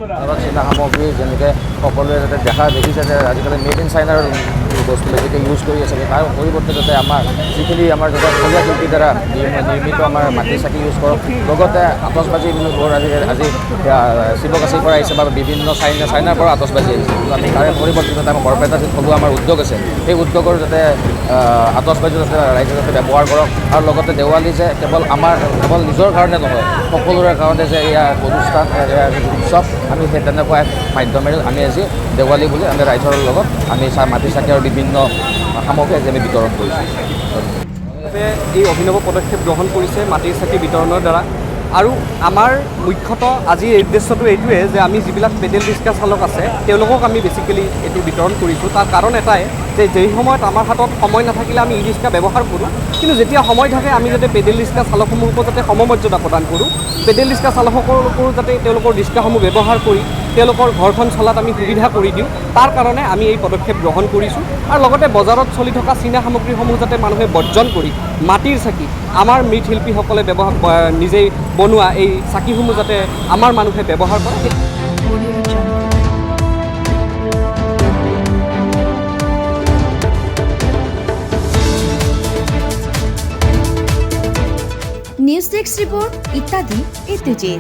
চীনা সামগ্ৰী যেনেকৈ সকলোৱে যাতে দেখিছে যে আজিকালি মেড ইন চাইনাৰ বস্তু বেছিকৈ ইউজ কৰি আছে, তাৰ পৰিৱৰ্তে যাতে আমাৰ যিখিনি আমাৰ যাতে থলুৱা শিল্পীৰ দ্বাৰা নিৰ্মিত আমাৰ মাটিৰ চাকি ইউজ কৰক। লগতে আতচবাজীবোৰ আজি আজি শিৱকাশীৰ পৰা আহিছে বা বিভিন্ন চাইনাৰ পৰা আতচবাজি আহিছে, কিন্তু আমি তাৰে পৰিৱৰ্তে যাতে আমাৰ বৰপেটা যি থলুৱা আমাৰ উদ্যোগ আছে, সেই উদ্যোগৰ যাতে আতচবাজি যাতে ৰাইজে যাতে ব্যৱহাৰ কৰক। আৰু লগতে দেৱালী যে কেৱল আমাৰ কেৱল নিজৰ কাৰণে নহয়, সকলোৰে কাৰণে যে এয়া অনুষ্ঠান, এয়া উৎসৱ, আমি সেই তেনেকুৱা এক মাধ্যমেৰে আমি আজি দেৱালী বুলি আমি ৰাইজৰ লগত আমি মাটি চাকি আৰু বিভিন্ন সামগ্ৰী আজি আমি বিতৰণ কৰিছোঁ। এই অভিনৱ পদক্ষেপ গ্ৰহণ কৰিছে মাটিৰ চাকি বিতৰণৰ দ্বাৰা। আৰু আমাৰ মুখ্যতঃ আজি এই উদ্দেশ্যটো এইটোৱে যে আমি যিবিলাক পেডেল ৰিক্সা চালক আছে তেওঁলোকক আমি বেচিকেলি এইটো বিতৰণ কৰিছোঁ। তাৰ কাৰণ এটাই যে যেই সময়ত আমাৰ হাতত সময় নাথাকিলে আমি ই ৰিক্সা ব্যৱহাৰ কৰোঁ, কিন্তু যেতিয়া সময় থাকে আমি যাতে পেডেল ৰিক্সা চালকসমূহকো যাতে সমমৰ্যাদা প্ৰদান কৰোঁ, পেডেল ৰিক্সা চালকসকলকো যাতে তেওঁলোকৰ ৰিক্সাসমূহ ব্যৱহাৰ কৰি তেওঁলোকৰ ঘৰখন চলাত আমি সুবিধা কৰি দিওঁ, তাৰ কাৰণে আমি এই পদক্ষেপ গ্ৰহণ কৰিছোঁ। আৰু লগতে বজাৰত চলি থকা চীনা সামগ্ৰীসমূহ যাতে মানুহে বৰ্জন কৰি মাটিৰ চাকি আমাৰ মৃৎশিল্পীসকলে ব্যৱহাৰ নিজেই বনোৱা এই চাকিসমূহ যাতে আমাৰ মানুহে ব্যৱহাৰ কৰে। নিউজ ডেস্ক ৰিপৰ্ট ইত্যাদি ইত্যাদি।